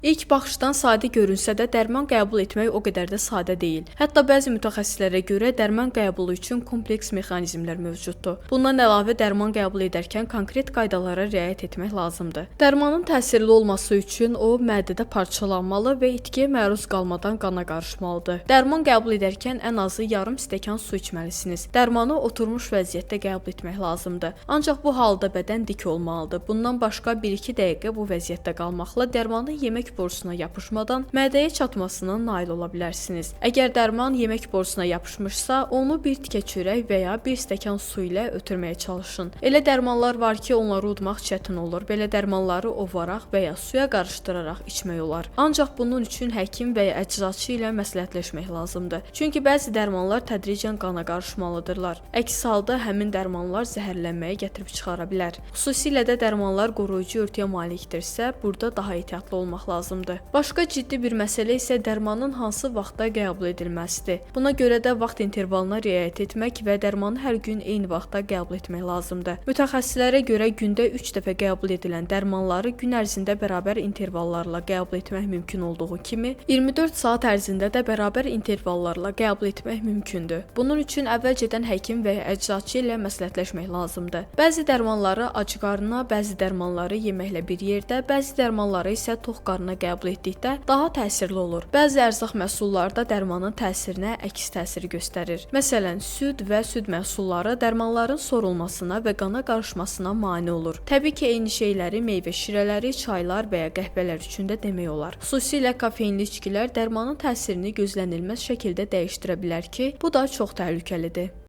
İlk baxışdan sadə görünsə də dərman qəbul etmək o qədər də sadə deyil. Hətta bəzi mütəxəssislərə görə dərman qəbulu üçün kompleks mexanizmlər mövcuddur. Bundan əlavə dərman qəbul edərkən konkret qaydalara riayət etmək lazımdır. Dərmanın təsirli olması üçün o mədədə parçalanmalı və itkiyə məruz qalmadan qana qarışmalıdır. Dərman qəbul edərkən ən azı yarım stəkan su içməlisiniz. Dərmanı oturmuş vəziyyətdə qəbul etmək lazımdır. Ancaq bu halda bədən dik olmalıdır. Bundan başqa 1-2 dəqiqə bu vəziyyətdə qalmaqla dərmanın yemək borusuna yapışmadan mədəyə çatmasına nail ola bilərsiniz. Əgər dərman yemək borusuna yapışmışsa, onu bir tikə çörək və ya bir stəkan su ilə ötürməyə çalışın. Elə dərmanlar var ki, onları udmaq çətin olur. Belə dərmanları ovaraq və ya suya qarışdıraraq içmək olar. Ancaq bunun üçün həkim və ya əczaçı ilə məsləhətləşmək lazımdır. Çünki bəzi dərmanlar tədricən qana qarışmalıdırlar. Əks halda həmin dərmanlar zəhərlənməyə gətirib çıxara bilər. Xüsusilə də dərmanlar qoruyucu örtüyə malikdirsə, burada daha ehtiyatlı olmaq lazımdır. Başqa ciddi bir məsələ isə dərmanın hansı vaxtda qəbul edilməsidir. Buna görə də vaxt intervalına riayət etmək və dərmanı hər gün eyni vaxtda qəbul etmək lazımdır. Mütəxəssislərə görə gündə 3 dəfə qəbul edilən dərmanları gün ərzində bərabər intervallarla qəbul etmək mümkün olduğu kimi, 24 saat ərzində də bərabər intervallarla qəbul etmək mümkündür. Bunun üçün əvvəlcədən həkim və ya əczaçı ilə məsləhətləşmək lazımdır. Bəzi dərmanları ac qarnına, bəzi dərmanları yeməklə bir yerdə, bəzi dərmanları isə tox qarnına qəbul etdikdə daha təsirli olur. Bəzi ərzaq məhsulları da dərmanın təsirinə əks təsir göstərir. Məsələn, süd və süd məhsulları dərmanların sorulmasına və qana qarışmasına mane olur. Təbii ki, eyni şeyləri meyvə şirələri, çaylar və ya qəhvələr üçün də demək olar. Xüsusilə kofeinli içkilər dərmanın təsirini gözlənilməz şəkildə dəyişdirə bilər ki, bu da çox təhlükəlidir.